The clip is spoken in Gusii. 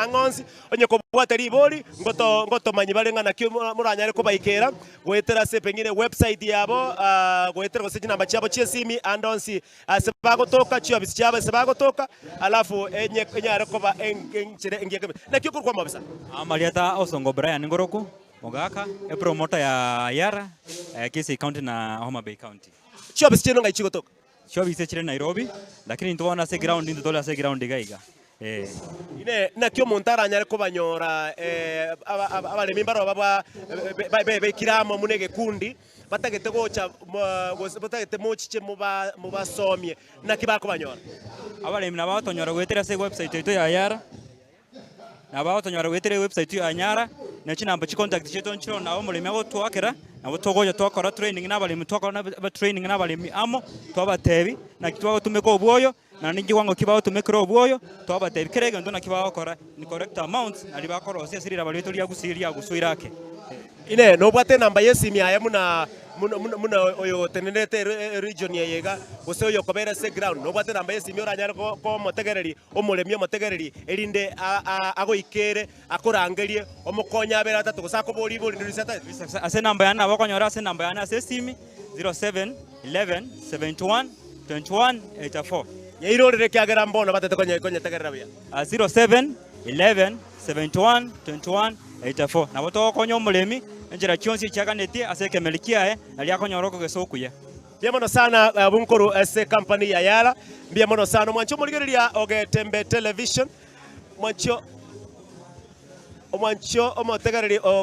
Ang'onsi, onye kobwate ribori, ngoto ngotomanyi bare ng'a naki moranyare kobaikera, goetera ase pengine website yabo, goetera gose chinamba chiabo chi'esimi, ande onsi ase bagotoka, chiofisi chiabo ase bagotoka, alafu enye enyare koba enchera engiya kegima. Naki okorokwa omobisa? Amarieta Osongo Brian Ngoroku, Mogaka, epromoter ya Yara, Kisii County na Homa Bay County. Chiofisi chiaino ng'ai chigotoka? Chiofisi chire Nairobi, lakini intwe bono ase eground intwe tore ase eground iga iga. Eh. Inee! Naki omonto aranyare kobanyora abaremi mbarobwo bebekire amo buna egekundi, batagete gocha gose batagete mochiche mobasomie, naki bakobanyora? Abaremi nabo bagotonyora goetera ase ewebsite yaito ya Yara, nabo bagotonyora goetera ewebsite ya Nyara, ne chinamba chicontact chiaito nchiroo nabo omoremi agotwakera, nabo togocha twakora training na abaremi twakora na training na abaremi amo, twabatebi naki twagotumeka obwoyo. Na ninki kwango ki bagotumekera obwoyo, twabatebi kera egento naki bagokora in correct amounts, nario bakorosia ase riraba riaito ria gusii riaguswa ake. Inee, nobwate enamba y'esimi yaye buna buna buna buna oyo otenenerete eregion eye iga, gose oyo okobeera ase eground, nobwate enamba y'esimi oranyare ko komotegereri omoremi omotegereri erinde a- a- agoikere akorangerie omokonye abere atato gose akoborie ibori rinde ase atagete? Ase enamba yane nabo okonyora ase enamba yane ase esimi, 07 11 71 21 84. Nyairorere ekiagera mbono batete konye konyetegerera buya. 07 11 71 21 84. Nabo togokonya omoremi enchera chionsi echiaganetie ase ekemeri kiaye, nario akonyora okogesa okuya. Mbuya mono sana abwo nkoru ase company ya Yala. Mbuya mono sana omwancho omorigereria o Getembe Television. Omwancho omwancho omotegereri o.